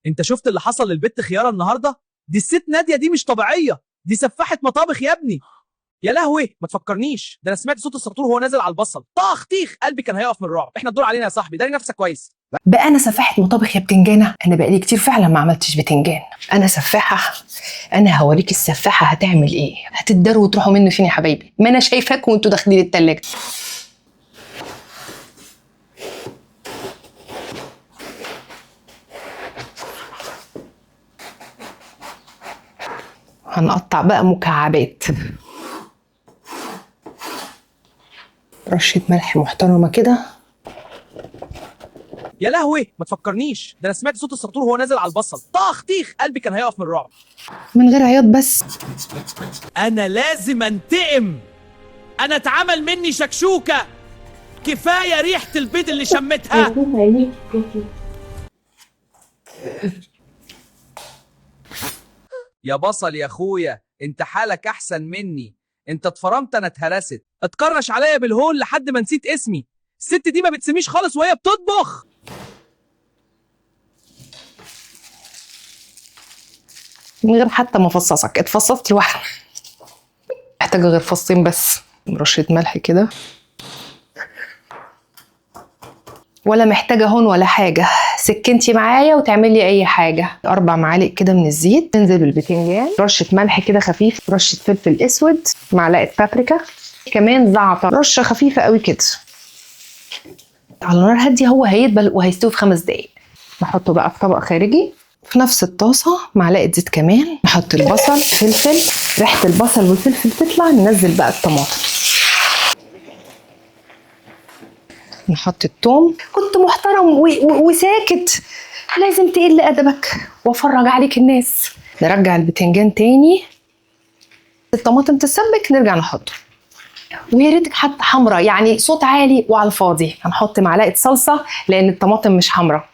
انت شفت اللي حصل للبت خياره النهارده؟ دي الست ناديه دي مش طبيعية، دي سفاحه مطابخ يا ابني. يا لهوي ما تفكرنيش، ده انا سمعت صوت السطور وهو نازل على البصل، طخ طيخ، قلبي كان هيقف من الرعب. احنا الدور علينا يا صاحبي، داري نفسك كويس. بقى انا سفاحه مطابخ يا بتنجانه؟ انا بقالي كتير فعلا ما عملتش بتنجان. انا سفاحه، انا هوريك السفاحه هتعمل ايه. هتتداروا وتروحوا مني فين يا حبايبي؟ ما انا شايفاكم وانتوا داخلين التلاجة. هنقطع بقى مكعبات. رشة ملح محترمة كده. يا لهوي ما تفكرنيش، ده انا سمعت صوت السطور وهو نازل على البصل، طخ طيخ، قلبي كان هيقف من الرعب. من غير عياط بس. انا لازم انتقم، انا اتعمل مني شكشوكه، كفاية ريحه البيض اللي شمتها. يا بصل يا اخويا، انت حالك احسن مني، انت اتفرمت انا اتهرست، اتكرش عليا بالهون لحد ما نسيت اسمي. الست دي ما بتسميش خالص وهي بتطبخ. من غير حتى ما افصصك، اتفصصت لوحدك. محتاجة غير فصين بس. رشة ملح كده. ولا محتاجة هون ولا حاجة، سكنتي معايا وتعملي أي حاجة. 4 معالق كده من الزيت، ننزل بالبتنجان، رشة ملح كده خفيف، رشة فلفل أسود، معلقة بابريكا، كمان زعتر، رشة خفيفة قوي كده. على نار هادية هو هيدبل وهيستوي في 5 دقايق. نحطه بقى في طبق خارجي. في نفس الطاسة معلقة زيت كمان، نحط البصل، فلفل، ريحة البصل والفلفل تطلع، ننزل بقى الطماطم، نحط التوم. كنت محترم وساكت، لازم تقل أدبك وافرج عليك الناس. نرجع البتنجان تاني، الطماطم تتسبك، نرجع نحطه. ويا ريتك حتى حمرا، يعني صوت عالي وعلى الفاضي. هنحط معلقة صلصة لأن الطماطم مش حمرا،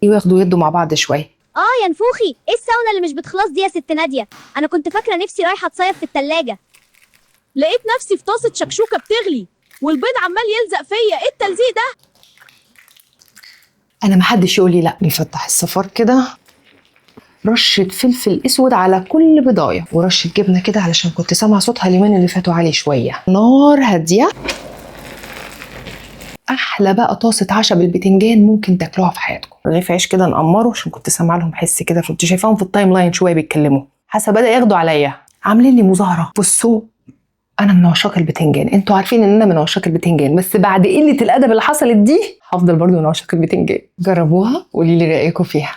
وياخدوا يدوا مع بعض شوية. يا نفوخي، ايه الساونا اللي مش بتخلص دي يا ست نادية؟ انا كنت فاكرة نفسي رايحة اتصيف في التلاجة. لقيت نفسي في طاسة شكشوكة بتغلي والبيض عمال يلزق فيا، ايه التلزيق ده؟ انا محدش يقول لي لا. نفتح الصفار كده، رشة فلفل اسود على كل بضاية، ورشة جبنة كده علشان كنت سامعة صوتها اليومين اللي فاتوا عليه شوية. نار هادية. احلى بقى طاسة عشاء بالبتنجان ممكن تاكلوها في حياتكم. رغيف عيش كده نقمره، عشان كنت سامعه لهم حس كده، كنت شايفاهم في ال timeline شوية بيتكلموا، حاسه بدا ياخدوا عليا، عاملين لي مظاهره. بصوا انا من عشاق البتنجان، انتوا عارفين ان انا من عشاق البتنجان، بس بعد قلة الادب اللي حصلت دي هفضل برضو من عشاق البتنجان. جربوها وقولي لي رايكم فيها.